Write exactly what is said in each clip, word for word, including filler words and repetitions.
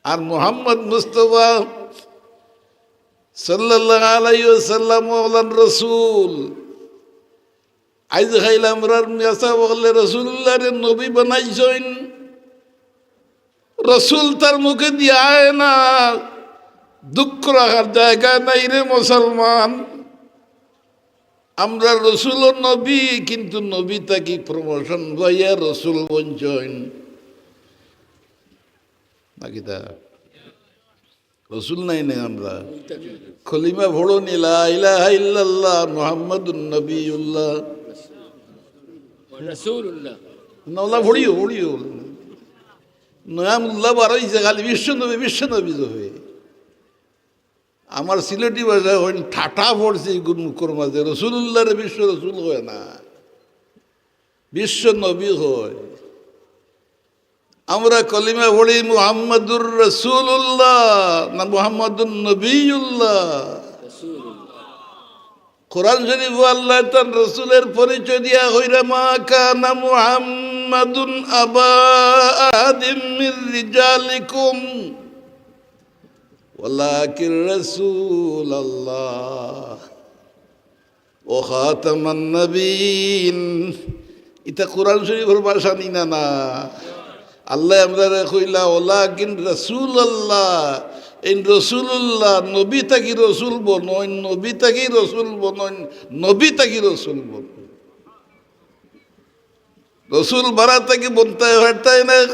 আর মুহাম্মদ মুস্তফা সাল্লাল্লাহু আলাইহি ওয়াসাল্লাম অইলা রসুল। আইজ খাইল আমরার মেসা অকলে রসুলুল্লাহরে নবী বানাইছইন। রসুল তার মুখে দিয়া আয় না, দুঃখ রাখার জায়গা নাই রে মুসলমান। আমরা রসুল ও নবী, কিন্তু নবী থাকি প্রমোশন পাইয়া রসুল বনছইন। না কিতা? রসুল নায় নি আমরা। কলিমা পড়ো নি, লা ইলাহা ইল্লাল্লাহ মুহাম্মাদুন নবিয়ুল্লাহ। রাসূলুল্লাহ। না, ওলা পড়িও, পড়িও। নয়া মোল্লা বার অইছে, খালি বিশ্ব নবী, বিশ্ব নবী জপে। আমার সিলেটি ভাষায় কইন, ঠাটা পড়ছে ইগুর মুখর মাঝে, রসুলুল্লাহরে বিশ্ব রসুল কয় না, বিশ্ব নবী কয়। আমরা কলিমা পড়ি মুহাম্মাদুর রাসূলুল্লাহ না মুহাম্মাদুন নবিয়ুল্লাহ? কোরআন শরীফ আল্লাহ তার রসুলের পরিচয় দিয়া কইরা, "মা কানা মুহাম্মাদুন আবা আহাদিম মির রিজালিকুম ওয়ালাকিন রাসূলুল্লাহ।" ও খাতামান নবীন, ইতা কোরআন শরীফর ভাষা নি না, না? আল্লাহ আমরারে কইলা, "ওয়ালাকিন রাসূলুল্লাহ।" এই রসুলুল্লাহ, নবী থাকি রসুল বনইন, নবী থাকি রসুল বনইন, নবী থাকি রসুল বনইন। রসুল বারা থাকি বনতায় পারতায় না।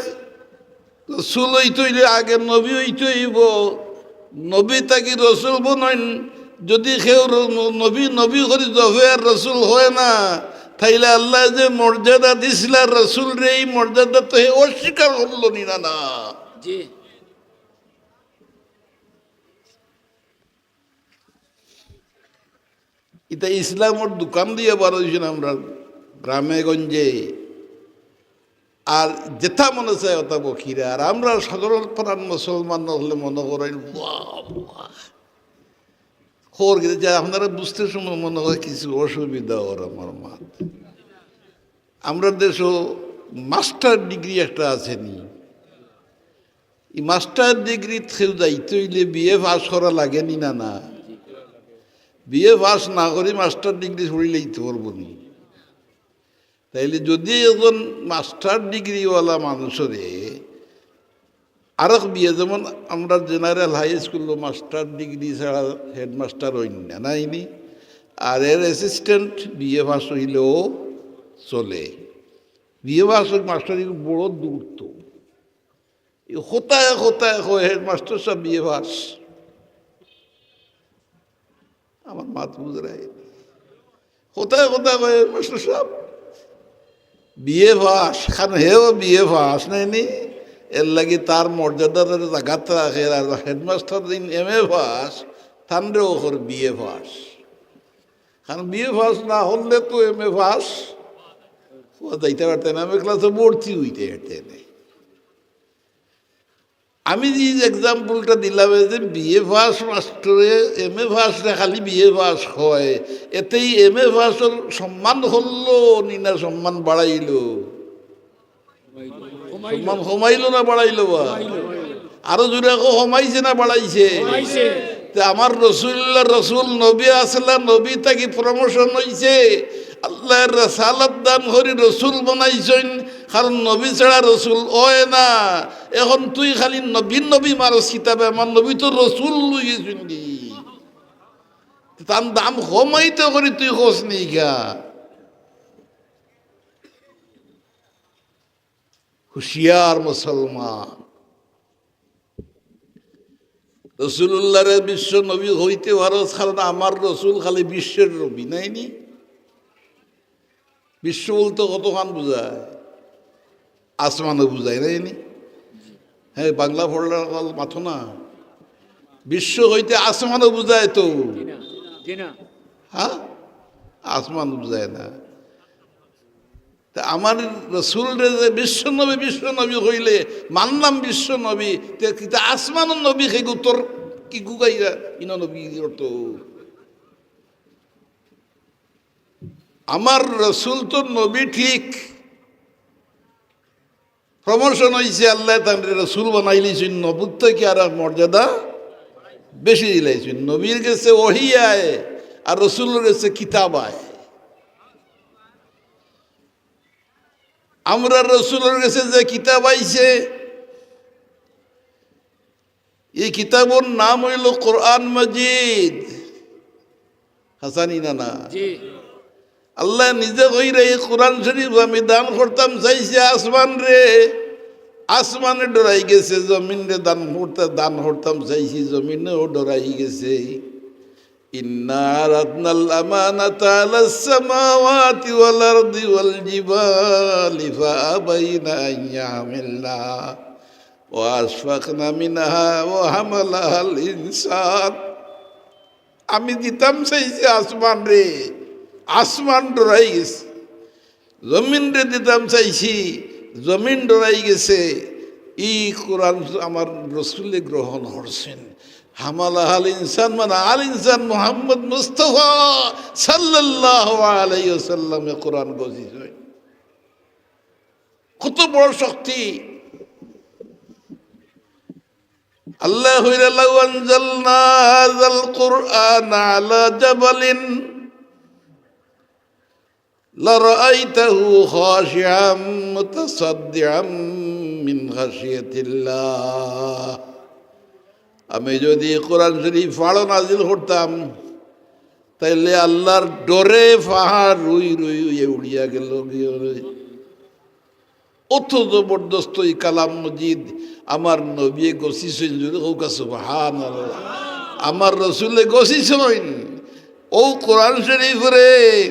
রসুল অইতে অইলে আগে নবী অইতে অইবো। নবী থাকি রসুল বনইন। যদি কেউ র-, নবী, নবী করি জপে আর রসুল কয় না, তাইলে আল্লায় যে মর্যাদা দিছলা রসুলরে, এই মর্যাদা তো হে অস্বীকার করলো নি না, না? জি। ইতা ইসলামর দোকান দিয়া বার অইছইন আমরার গ্রামে গঞ্জে। আর যেতা মনে চায় অতা বকিরা। আর আমরা সাধারণ পাড়ার মুসলমান অকলে মনে করইন, "বাহ, বাহ।" খবর কিতা যে আপনারা বুঝতে সময় মনে হয় কিছু অসুবিধা অর আমার মাত। আমরার দেশো মাস্টার ডিগ্রি একটা আছে নি? এই মাস্টার ডিগ্রিত কেউ যাইতে অইলে বিএ পাস করা লাগে নি না, না? বিএ পাস না করি মাস্টার ডিগ্রি পড়িলে যাইতে পারবো নি? তাইলে যদি একজন মাস্টার ডিগ্রিওয়ালা মানুষরে আরক বিএ, যেমন আমরা জেনারেল হাই স্কুলো মাস্টার ডিগ্রি ছাড়া হেডমাস্টার অইন না, নায় নি? আর এর অ্যাসিস্ট্যান্ট বিএ পাস অইলেও চলে। বিএ পাস অইলে মাস্টার ডিগ্রি বড় দূর তো। এই কথায় কথায় কয়, "হেডমাস্টার সাব বিএ পাস।" আমার মাত বুঝরায়। কথায় কথায় কয়, "হেডমাস্টার সাব বিএ পাস।" কারণ হেও বিএ পাস, নায় নি? এর লাগি তার মর্যাদারে জাগাত রাখে। আর হেডমাস্টার যেইন এমএ পাস, তানরেও কর বিএ পাস। কারণ বিএ পাস না অইলে তো এমএ পাস অওয়া যাইতে পারতে না, এমএ ক্লাসো ভর্তি অইতে পারতে না। আমি যে এক্সাম্পলটা দিলাম, এই যে বিএ পাস মাস্টরে এমএ পাসরে খালি বিএ পাস কয়, এতে ই এমএ পাসর সম্মান করলো নি না সম্মান বাড়াইলো? সম্মান কমাইলো না বাড়াইলো বা? আরো জোরে কও, কমাইছে না বাড়াইছে? কমাইছে। তে আমার রসুলুল্লাহ, রসুল নবী আছলা, নবী থাকি প্রমোশন অইছে, আল্লায় রেসালাত দান করি রসুল বানাইছইন, কারণ নবী ছাড়া রসুল অয় না। এখন তুই খালি নবী নবী মারস কিতাবে, আমার নবী তো রসুল অইগেছইন গি। তান দাম কমাইতে করি তুই কস নি গা। হুঁশিয়ার মুসলমান। রসুলুল্লাহরে বিশ্ব নবী কইতে পারস, কারণ আমার রসুল খালি বিশ্বর নবী, নায় নি? বিশ্ব বলতে কতখান বুঝায়? আসমানও বুঝায়, নায় নি? হ্যাঁ, বাংলা পড়লে মাথো না। বিশ্ব কইতে আসমানও বুঝায় তো। জি না, জি না। হ্যাঁ, আসমান বুঝায় না। তে আমার রসুলরে যে বিশ্ব নবী, বিশ্ব নবী কইলে মানলাম বিশ্ব নবী, তে কিতা আসমানর নবী কে গুতর কি গুগাইয়া ইনো নবী অর্থ? আমার রসুল তো নবী ঠিক, প্রমোশন অইছে, আল্লায় তানরে রসুল বানাইলিছইন, নবুয়ত থাকি আরো মর্যাদা বেশি দিলাইছইন। নবীর গেছে ওহী আয়, আর রসুলর গেছে কিতাব আয়। আমরার রসুলর গেছে যে কিতাব আইছে, ই কিতাবর নাম অইলো কোরআন মজিদ। হাছা নি না না? জি। আল্লায় নিজে কইরা, "ই কোরআন শরীফ আমি দান করতাম চাইছি আসমানরে, আসমানে ডরাই গেছে, জমিনরে দান করতে, দান করতাম চাইছি, জমিনেও ডরাই গেছে।" إنا عرضنا الأمانة على السماوات والأرض والجبال فأبين أن يحملنها وأشفقن منها وحملها الإنسان। আমি দিতাম চাইছি আসমানরে, আসমান ডরাই গেছে। জমিনরে দিতাম চাইছি, জমিন ডরাই গেছে। ই কোরআন আমার রসুলে গ্রহণ করছইন। হামালাহাল ইনসান, মানে আল ইনসান মুহাম্মদ মুস্তফা সাল্লাল্লাহু আলাইহি ওয়াসাল্লামে কোরআন গছিছইন। কত বড় শক্তি! আল্লায় কইরা, "لو أنزلنا هذا القرآن على جبل لرأيته خاشعا متصدعا من خشية الله।" আমি যদি কোরআন শরীফ পাহাড়ো নাজিল করতাম, তাইলে আল্লাহর ডরে পাহাড় রুই রুই অইয়া উড়িয়া গেল গিয়া। অত জবরদস্ত ই কালাম মজিদ আমার নবীয়ে গছিছইন, জোরে কউক্কা সুবহানাল্লাহ। আমার রসুলে গছিছইন অউ কোরআন শরীফরে।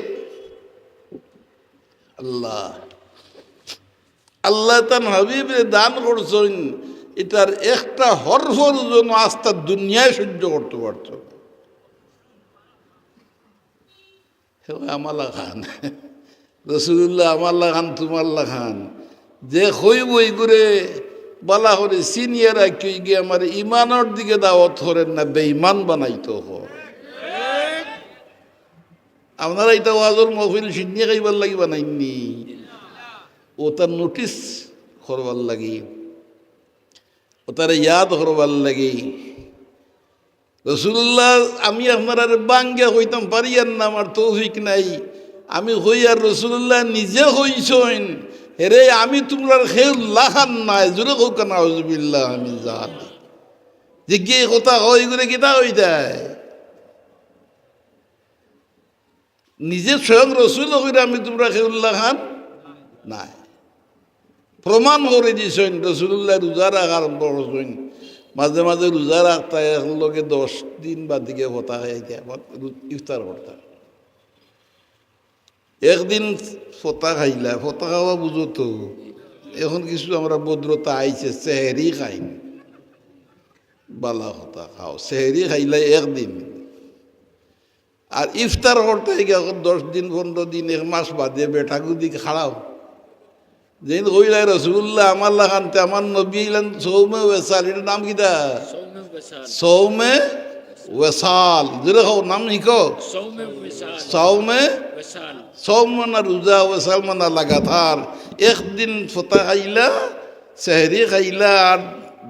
আল্লাহ, আল্লায় তান হাবিবরে দান করছইন, ইটার একটা হরফর ওজন আস্তা দুনিয়ায় সহ্য করতো পারতো না। হে আমার লাখান। রসুলুল্লাহ আমার লাখান, তুমার লাখান। যে কইবো ইগুরে বালা করি চিনিয়া রাখিও, ইগিয়ে আমার ইমানর দিকে দাওয়াত করের না, বেইমান বানাইতো অয়। আপনারা ইতা ওয়াজর মহফিল সিন্নি খাইবার লাগি বানাইননি, অতার নোটিস করবার লাগি, অতারে ইয়াদ করবার লাগি। রসুলুল্লাহ, আমি আপনারারে ভাঙ্গিয়া কইতাম পারিয়ার না, আমার তৌফিক নাই। আমি কইয়ার, রসুলুল্লাহ নিজে কইছইন, "হেরে, আমি তুমরার কেউর লাখান নায়।" জোরে কউক্কা, "নাউজুবিল্লাহ মিন জালিক।" যেগিয়ে কথা কয়, ইগুরে কিতা কইতায়? নিজে স্বয়ং রসুলে কইরা, "আমি তুমরার কেউর লাখান নায়।" প্রমাণ করি দিছইন, রসুলুল্লাহ রোজা রাখা আরম্ভ করছইন। মাঝে মাঝে রোজা রাখতা, একলগে দশ দিন বাদে গিয়া ফতা খাইতা, ইফতার করতা। একদিন ফতা খাইলা, ফতা খাওয়া বুঝো তো, এখন কিছু আমরা ভদ্রতা আইছে, সেহেরি খাইন, বালা ফতা খাও, সেহেরি খাইলা একদিন, আর ইফতার করতে গিয়া এখন দশ দিন, পনরো দিন, এক মাস বাদে বেটাগুদি খাড়াও। যেইন কইলা, "রসুলুল্লাহ আমার লাখান, তে আমার নবী ইলান সৌমে ওয়েসাল", ইটার নাম কিতা? সৌমে ওয়েসাল। সৌমে ওয়েসাল। জোরে কও, নাম হিকো। সৌমে ওয়েসাল। সৌমে ওয়েসাল। সৌম মানে রোজা, ওয়েসাল মানে লাগাতার। একদিন ফতা খাইলা, সেহেরি খাইলা, আর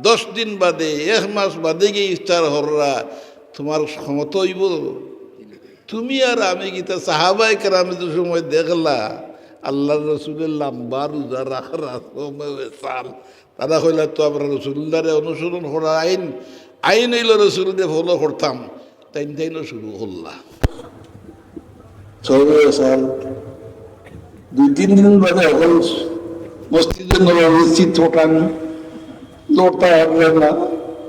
দশ দিন বাদে, এক মাস বাদে গিয়া ইফতার কররা, তুমার ক্ষমতা অইবো? তুমি আর আমি কিতা, সাহাবায়ে কেরামে যে সময় দেখলা আল্লাহর রসুলে লাম্বা রোজা রাখরা, সৌমে ওয়েসাল, তারা কইলা, "তো আমরা রসুলুল্লাহরে অনুসরণ করার আইন, আইন অইলো রসুলরে follow করতাম।" তাইন তাইনও শুরু করলা। সৌমে ওয়েসাল। দুই তিন দিন বাদে এখন মসজিদে নববীর চিত্রটা লড়তা পাররা না,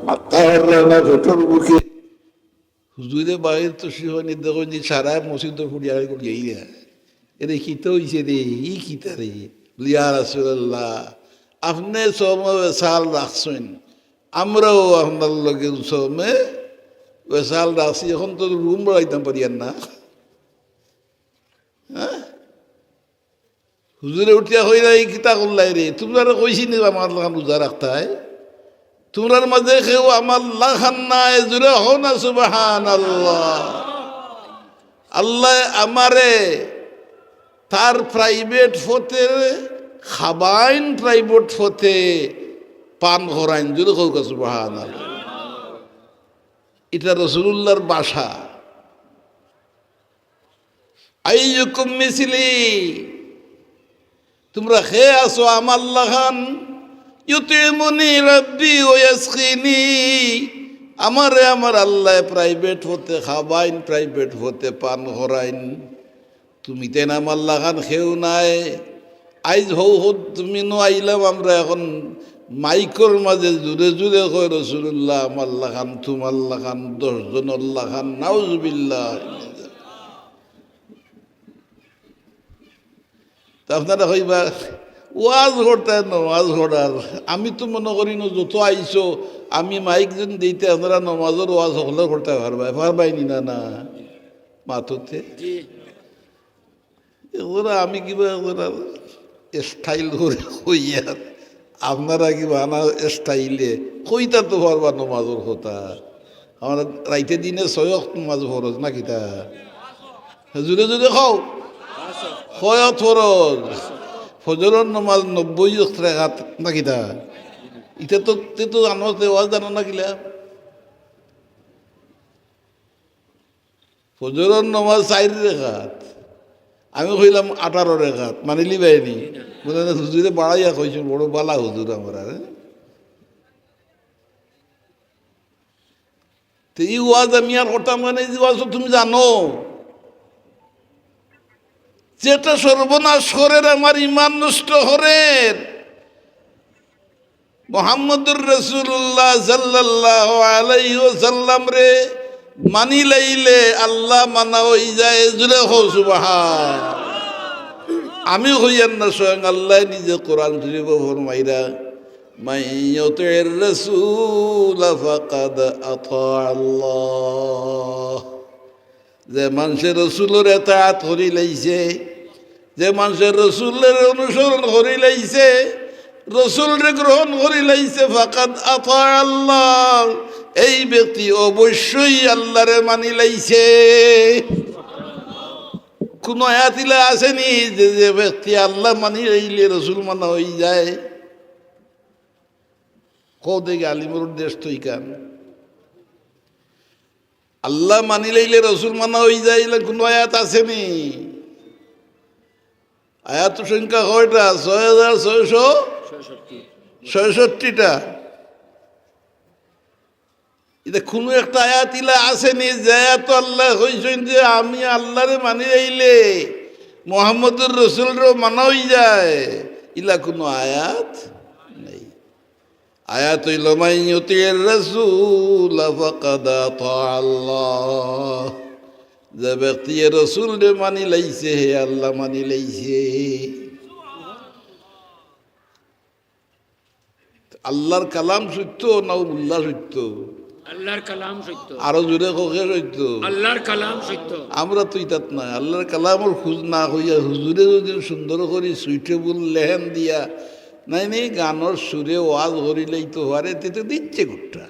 মাততা পাররা না, পেটর ভুকে। হুজুরে বাইর তশরিফ আনি দেখইন যে সারা মসজিদ ফুড়িয়া গেইরা। "এরে কিতা অইছে রে, ই কিতা রে?" বলে, "ইয়া রাসূলুল্লাহ, আপনে সৌমে ওয়েসাল রাখছইন, আমরাও আপনার লগে সৌমে ওয়েসাল রাখছি, এখন তো রুম বাড়াইতাম পারিয়ার না।" হ্যাঁ? হুজুরে উঠিয়া কইরা, "ই কিতা করলায় রে? তুমরারে কইছি নি আমার লাখান রোজা রাখতায়? তুমরার মাঝে কেউ আমার লাখান নায়।" জোরে কও না সুবহানাল্লাহ। আল্লায় আমারে তার private ফতে খাবাইন প্রাইভেট পথে পান করাইন, জোরে কউক্কা সুবহানাল্লাহ। ইটা রাসুলুল্লাহর ভাষা। আইয়ুকুম মিসলি, তুমরা কে আছো আমার লাখান? ইউতিমুনি রাব্বি ওয়া ইয়াসকিনি, আমারে আমার আল্লায় প্রাইভেট পথে খাবাইন, প্রাইভেট পথে পান করাইন। তুমি তাইন আমার লাখান কেউ নায়। আইজ হউ হউ তুমি নু আইলাম, আমরা এখন মাইকর মাঝে জুরে জুরে কই, "রাসুলুল্লাহ আমার লাখান, তুমার লাখান, দশ জনর লাখান।" নাউজুবিল্লাহ। তে আপনারা কইবা, "ওয়াজ করতায় নমাজ পড়ার, আমি তো মনো করি নু যত আইছো, আমি মাইক যেন দিতে আপনারা নমাজর ওয়াজ হকলে করতায় পারবায়, পারবায় নি না?" না, মাততে। জি। এগুলা আমি কিবা এগুলা স্টাইল করি কইয়ার, আপনারা কিবা আনা স্টাইলে কইতা তো পারবা নমাজর কথা। আমরা রাইতে দিনে ছয় ওয়াক্ত নমাজ ফরজ না কিতা? জুরে জুরে কও। কয় ওয়াক্ত ফরজ? ফজরর নমাজ নব্বই ওয়াক্ত রেকাত না কিতা? ইতা তো, তে তো জানো, তে ওয়াজ জানো না কিলা? ফজরর নমাজ চাইর রেকাত, আমি কইলাম আঠারো রেকাত, মানিলিবায় নি? বুলে, "না, হুজুরে বাড়াইয়া কইছইন, বড় বালা হুজুর আমার।" আরে, তে ই ওয়াজ আমি আর করতাম কেনে? ই ওয়াজ তো তুমি জানো। যেটা সর্বনাশ করের, আমার ইমান নষ্ট করের, মোহাম্মদুর রাসুলুল্লাহ সাল্লাল্লাহু আলাইহি ওয়াসাল্লামরে মানি লাইলে আল্লাহ মানা অইযায়। জুরে কও সুবহান। আমি কইয়ার না, স্বয়ং আল্লায় নিজে কোরআন শরীফো ফরমাইরা, "মান ইউতির রাসুলা ফাকাদ আতা আল্লাহ।" যে মানষে রসুলর এতাআত করি লাইছে, যে মানষে রসুলর অনুসরণ করি লাইছে, রসুলরে গ্রহণ করি লাইছে, ফাকাদ আতা আল্লাহ, এই ব্যক্তি অবশ্যই আল্লাহরে মানি লাইছে। কুনু আয়াত ইলা আছে নি যে, যে ব্যক্তি আল্লাহ মানি লাইলে রসুল মানা অইযায়? কও দেখি, আলিমর দেশ তো ইখান। আল্লাহ মানি লাইলে রসুল মানা অইযায়, ইলা কুনু আয়াত আছে নি? আয়াত সংখ্যা কয়টা? ছয় হাজার ছয়শো ছয়ষট্টি। ছয়ষট্টিটা। ইতা কুনু একটা আয়াত ইলা আছে নি যে আয়াতো আল্লায় কইছইন যে আমি আল্লাহরে মানি লাইলে মোহাম্মদুর রসুলরেও মানা অইযায়? ইলা কুনু আয়াত নাই। আয়াত অইলো, "মান ইউতির রাসুলা ফাকাদ আতা আল্লাহ।" যে ব্যক্তিয়ে রসুলরে মানি লাইছে, হে আল্লাহ মানি লাইছে। আল্লাহর কালাম সত্য না মোল্লা সত্য? আল্লাহর কালাম সত্য। আরো জুরে কও, কে সত্য? আল্লাহর কালাম সত্য। আমরা তো ইতাত নাই। আল্লাহর কালামর খুজ না কইয়া হুজুরে যদি সুন্দর করি সুইটেবল লেহেন দিয়া, নায় নি, গানর সুরে ওয়াজ করি লাইতো পারে, তে তো দিচ্ছে গুট্টা।